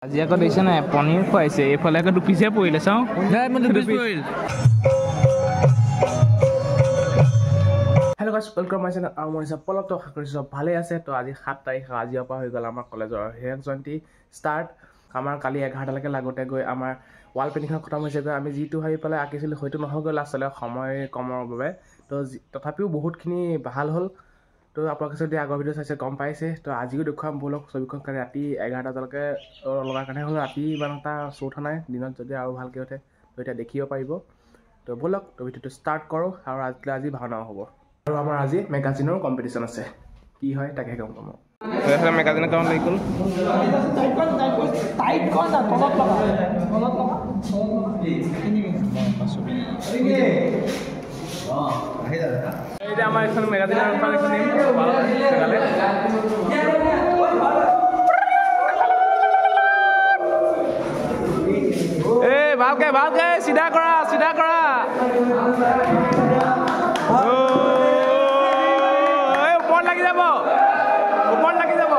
আজি আকৌ দেখিছে নাই পনীৰ খুৱাইছে, এইফালে আকৌ দুপিচে পৰিলে। চাওঁ, hello guys, welcome my channel. আৰু মই পলৱ। তো আশা কৰিছোঁ চব ভালেই আছে। তো আজি 7 তাৰিখ, আজিৰ পৰা হৈ গ'ল আমাৰ কলেজৰ হীৰক জয়ন্তী ষ্টাৰ্ট। আমাৰ কালি 11টালৈকে লাগোঁতে গৈ আমাৰ ৱাল পেইণ্টিংখন খতম হৈছেগৈ। আমি যিটো ভাবি পেলাই আঁকিছিলোঁ সেইটো নহ'লগৈ লাষ্টলৈ সময় কমৰ বাবে। তো তথাপিও বহুতখিনি ভাল হ'ল। তো আপোনালোকে যদি আগৰ ভিডিঅ' চাইছে গম পাইছে। তো আজিও দেখুৱাম ব'লক ছবিখন। কালি ৰাতি 11টা বজালৈকে লগাৰ কাৰণে হ'ল, ৰাতি ইমান এটা শ্ব' উঠা নাই। দিনত যদি আৰু ভালকৈ উঠে তো এতিয়া দেখিব পাৰিব। তো ব'লক, তো ভিডিঅ'টো ষ্টাৰ্ট কৰোঁ। আৰু আজি ভাওনাও হ'ব আৰু আমাৰ আজি মেগাজিনৰো কম্পিটিশ্যন আছে। কি হয় তাকে গম পাম। এইফালে মেগাজিনৰ কাম লাগি গ'ল। এতিয়া আমাৰ এইখন মেগাজিনৰ এখন জেগালে। এই ভালকে ভালকে চিধা কৰা, চিধা কৰা। এই ওপৰত লাগি যাব, ওপৰত লাগি যাব।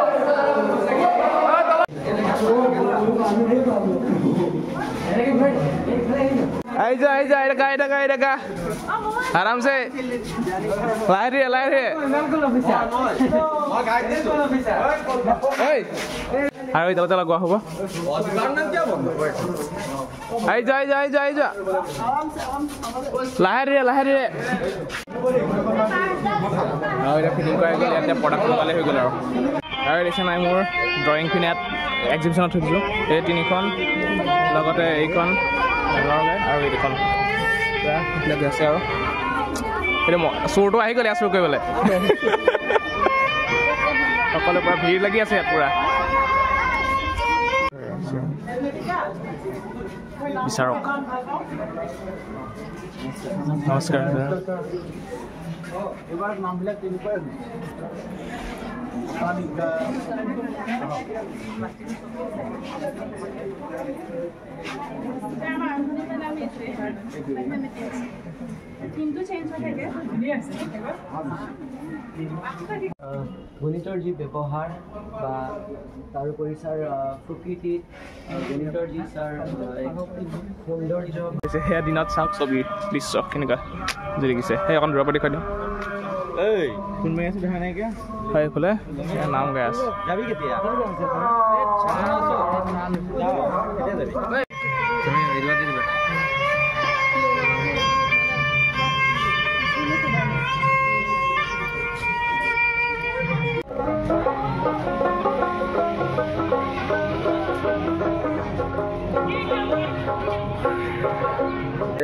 আহি যা, আহি যা। আহি থাকা, আহি থাকা, আহি থাকা। আৰামছে, লাহে ধীৰে, লাহে ধীৰে। আৰু এতিয়ালৈকে লগোৱা হ'ব। আহি যোৱা, আহি যোৱা, আহি যোৱা, আহি যোৱা। লাহে ধীৰে, লাহে ধীৰে। আৰু এতিয়া ফিটিং কৰাই গ'ল। ইয়াতে প্ৰডাক্ট লগালে হৈ গ'ল। আৰু দেখিছে নাই, মোৰ ড্ৰয়িংখিনি ইয়াত এক্সিবিশ্যনত থৈ দিছোঁ। এই তিনিখন, লগতে এইখন ডাঙৰকৈ আৰু এই দুখন এইবিলাক আছে। আৰু এইটো চোৰটো আহি গ'ল ইয়াত চুৰ কৰিবলৈ। সকলো পূৰা ভিৰ লাগি আছে ইয়াত পূৰা। বিচাৰক, নমস্কাৰ। এইবাৰ নামবিলাক তেনেকুৱাই হৈছে। গণিতৰ যি ব্যৱহাৰ বা তাৰোপৰি ছাৰ প্ৰকৃতিত গণিতৰ যি ছাৰ সৌন্দৰ্য। সেয়া দিনত চাওক ছবিৰ দৃশ্য কেনেকুৱা জিলিকিছে। সেই অকণ দূৰৰ পৰা দেখুৱাই দিওঁ। কোন মাৰি আছে দেখা নাইকিয়া। হয়, এইফালে নাম গাই আছে। যাবি কেতিয়া? কেতিয়া যাবি? তুমি দি দিবা।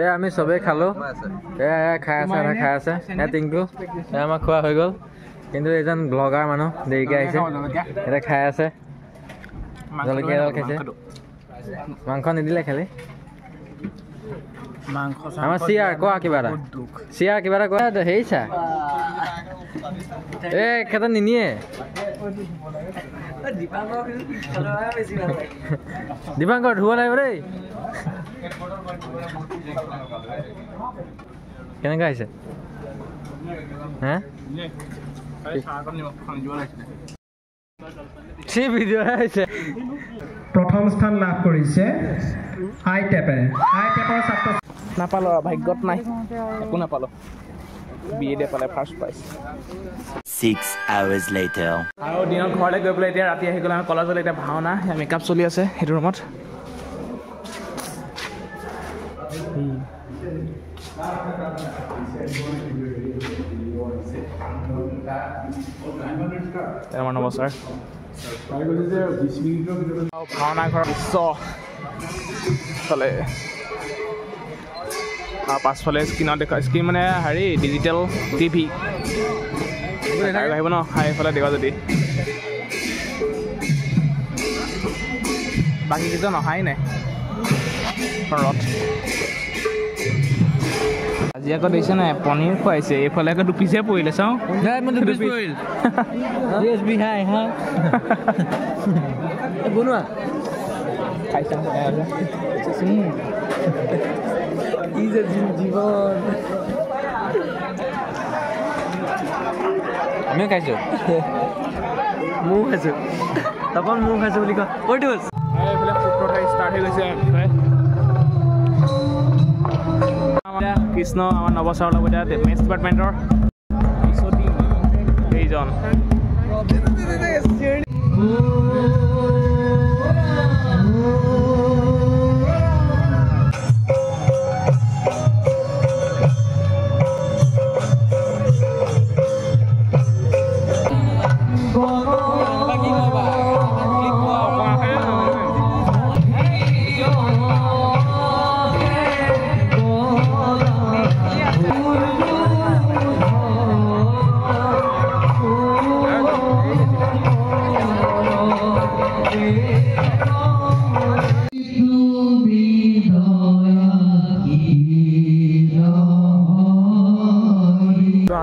এ আমি চবেই খালোঁ। এ খাই আছে, এটা খাই আছে। এ টিংকু, এ আমাৰ খোৱা হৈ গ'ল। কিন্তু এজন ব্লগাৰ মানুহ দেৰিকৈ আহিছে, এতিয়া খাই আছে। জলকীয়া এডাল খাইছে, মাংস নিদিলে খালি। মাংস। আমাৰ চিয়াৰ কোৱা কিবা এটা, চিয়াৰ কিবা এটা কোৱা। হেৰি চা, এ খেত নিনিয়ে। দীপাংকৰ ধুব লাগিব দেই। কেনেকুৱা আহিছে হা? ভিডিঅ' আহিছে। প্ৰথম স্থান লাভ কৰিছে আই টেপে, আই টেপৰ ছাত্ৰ। নাপালোঁ আৰু, ভাগ্যত নাই, একো নাপালোঁ। বি এ পালে ফাৰ্ষ্ট প্ৰাইজ। 6 hours later. আৰু দিনত ঘৰলৈ গৈ পেলাই এতিয়া ৰাতি আহি গ'লে আমি কলেজলৈ। এতিয়া ভাওনা, মেকআপ চলি আছে সেইটো ৰুমত। আমাৰ নৱ ছাৰ। ভাওনা ঘৰৰ দৃশ্য ফালে আৰু পাছফালে স্ক্ৰীণত দেখুৱা, স্ক্ৰীণ মানে হেৰি ডিজিটেল টিভি আহিব ন। এইফালে দেৱাজ্যোতি, বাকী কেইজন অহাই নাই ৰথ। আজি আকৌ দেখিছে নাই পনীৰ খুৱাইছে, এইফালে আকৌ দুপিচে পৰিলে। চাওঁ, বনোৱা। খাইছা? কি যে জীৱন! আমিও খাইছোঁ, ময়ো খাইছোঁ। তপন, ময়ো খাইছোঁ বুলি কয়। এইফালে গৈছে বিষয়ে। কৃষ্ণ আমাৰ নৱচাৰ ওলাব এতিয়া মেথছ ডিপাৰ্টমেণ্টৰ এইজন।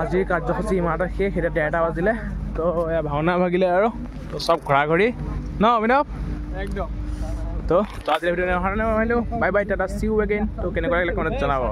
আজিৰ কাৰ্যসূচী ইমানতে শেষ। এতিয়া 1:30 বাজিলে, তো এয়া ভাওনা ভাগিলে আৰু তো চব ঘৰা ঘৰি ন অভিনৱ একদম। তো আজিৰ video' bye bye, tata, see you again. তো কেনেকুৱা লাগিলে কমেণ্টত জনাব।